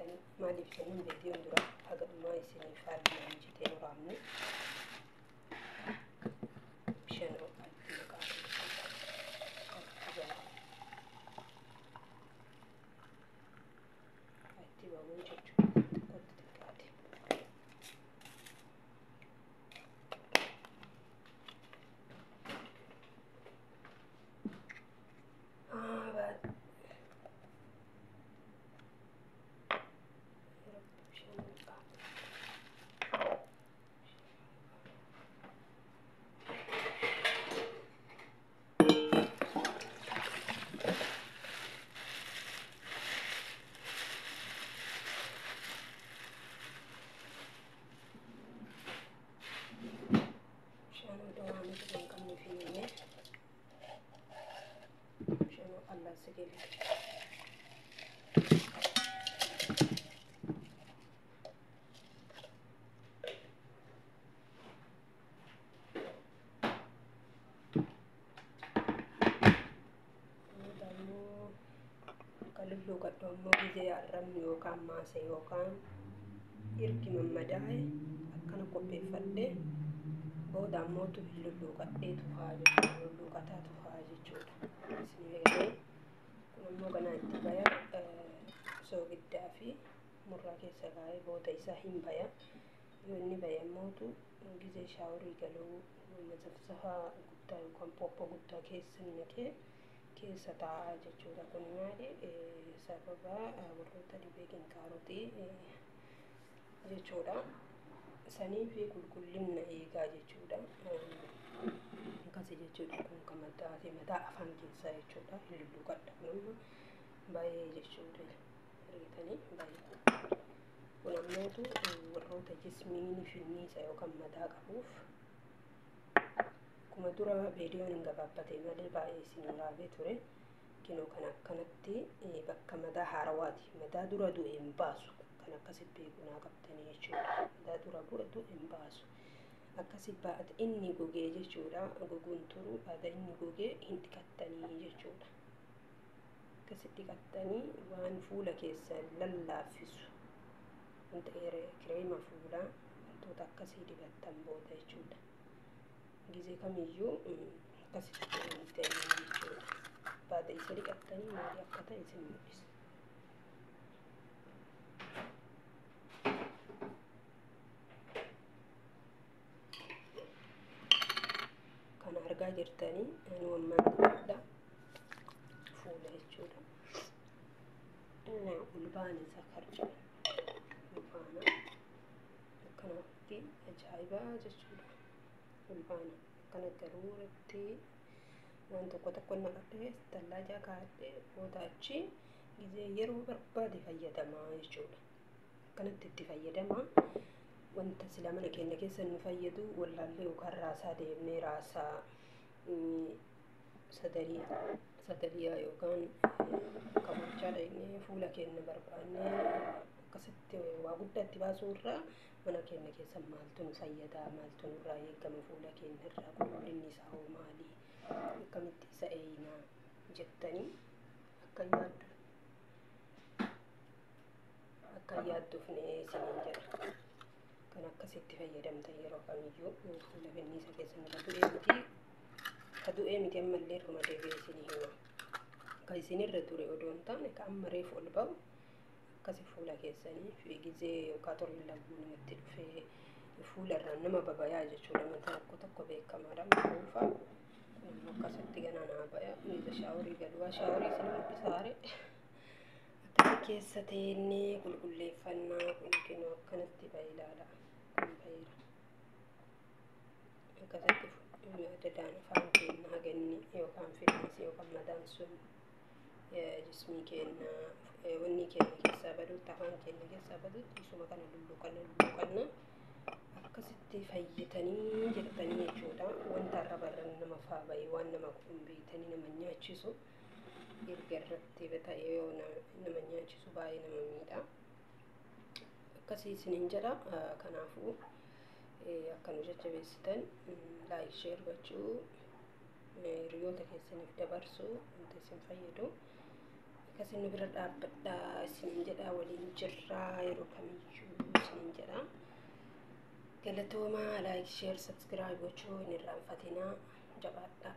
Argitanii maaliif jennaan viidiyoon dura haga dhumaa isiniif haalli hojjetee waraabne bishaan ho'aatti maqaa itti ba'uu jechuudha. Xiqqootti xiqqaate. Lulluuqadhu ammoo gizee arrabni yookaan maase yookaan irki mammadaa'e akkana qopheeffadhe booda ammootu hin lulluuqadhee tufaa jechuudha. Lulluuqataa tufaa jechuudha. Isin eegalee kun ammoo ganaa itti baya soogiddaa fi murraa keessa kaa'ee booda isaa hin baya. Yoo inni baya ammootu gizee shaaworii galuu mazafzafaa guddaa yookaan poppoo guddaa keessa naqee keessa taa'aa jechuudha. Kun maali sababa warroota dhibee kinkaarotii jechuudha. Sanii fi qulqullina eegaa jechuudha. Akkasii jechuudha. Kun kan mataa fi mataa afaan keessaa jechuudha. Hin lulluqadha kun amma baay'ee jechuudha. Argitanii baay'ee. Kun ammootu warroota jismiin finniisa yookaan mataa qabuuf akkuma dura viidiyoon hin gabaabbate malee baay'ee isin waraabee ture. Kinoo kan akkanatti bakka mataa haarawaati. Mataa dura du'e hin baasu. Kan akkasi beeku naa qabtanii jechuudha. Mataa dura du'e hin baasu. Akkasi baate inni gogee jechuudha. Goguun turu baata inni gogee hin dhiqattanii jechuudha. Akkasi dhiqattanii waan fuula keessan lallaaffisu. Wanta kireema fuulaa wantoota akkasii dibattan booda jechuudha. Gizee kamiyyuu akkasitti ta'anii jechuudha. Baata isa dhiqattanii maali akka ta'e isin mul'isa. Kana argaa jirtanii ani ammaan dibadha fuula jechuudha. Ulbaan isa karjaa ulbaana akkanatti ajaa'ibaa jechuudha. Ulbaana akkana garuu irratti waan tokko tokko naqadhee tallaajaa kaa'adhee booda achi gizee yeroo barbaade fayyadamaa jechuudha. Akkanatti itti fayyadamaa. Wanta sila mana keenya keessa nu fayyadu wallaallee yookaan raasaa deemnee raasaa sadaliyaa yookaan kabulchaa dhaqnee fuula keenya barbaannee akkasitti waa guddaa itti baasuu irraa mana keenya keessa maaltu nu fayyadaa, maaltu nurraa eegama, fuula keenya irraa qulqullinni isaa hoo maali, akkamitti isa eeynaa jettanii akka yaadduufne isiniin jedha. Kan akkasitti fayyadamtan yeroo kamiyyuu fuula finniisa keessan irra du'ee miti ka du'ee miti ammallee irruma deebi'ee isinii hima. Ka isinirra ture odoo hin taane ka amma reefu ol ba'u akkasi fuula keessanii fi gizee yookaan torri laguu namatti dhufee fuula irraan nama babayaa jechuudha. Mata tokko tokko beekamaadha maruufa. Kun immoo akkasitti ganaa naa baya. Miila shaaworii galuwaa shaaworii isin mul'isaare. Akkasi keessa teennee qulqulleeffannaa kun kinoo akkanatti ba'e ilaala. Kun ba'eera. Akkasitti adadaan afaan keenya haganni yookaan finniisi yookaan madaan sun jismii keenya wanni keenya keessaa badutti afaan keenya keessaa badutti isuma kana lulluqanna lulluqanna akkasitti fayyatanii jirtanii jechuudha. Wanta arraba irra nama faa ba'e waan nama kun beeytanii nama nyaachisu erga irratti ta'e yoo nama nyaachisu baay'ee nama miidha. Akkasii isiniin jedha. Kanaafuu akka nu jajjabeessitan like share gochuu hiriyoota keessaniif dabarsuu wanta isin fayyadu Akkasin nu bira dhaabbadhaa isiniin jedha, waliin jirraa yeroo kamiyyuu isiniin jedha. Galatoomaa, like, share, subscribe gochuu hin irraanfatinaa. Jabaadhaa.